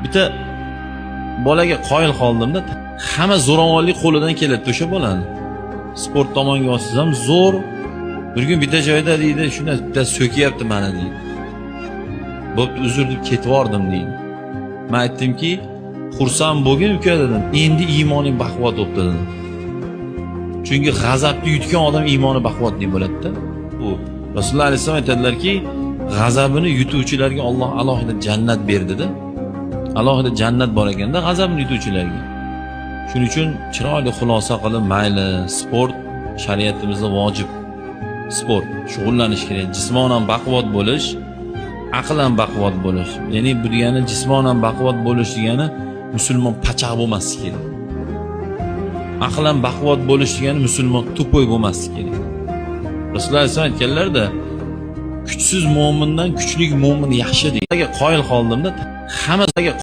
Bitta bolaga qoyil qoldimda, hamma zo'ravonlik qo'lidan keladi o'sha bolani. Sport tomonga olsangiz ham zo'r. Bir kun bitta joyda deydi, shunday bitta so'kyapti mani deydi. Bo'pti, uzr deb ketib yubordim deydi. Men aytdimki, xursand bo'lgin uka dedim. Endi iymoning baquvvat bo'libdi dedim. Chunki g'azabni yutgan odam iymoni baquvvatli bo'ladi-da. Bu Rasululloh alayhisalom aytadilarki, g'azabini yutuvchilarga Alloh alohida jannat berdida. Alohida jannat bor ekanda g'azabini yutuvchilarga. Shuning uchun chiroyli xulosa qilib, mayli, sport shariatimizda vojib. Sport shug'ullanish kerak, jismonan baquvvat bo'lish, aqlan baquvvat bo'lish. Ya'ni bu degani jismonan baquvvat bo'lish degani musulmon pachaq bo'lmasligi kerak. Aqlan baquvvat bo'lish degani musulmon тупой bo'lmasligi kerak. Rasululloh alayhisalom aytganlarda, kuchsiz mo'mindan kuchli mo'min yaxshi degan. Qoyil qoldimda, hammaga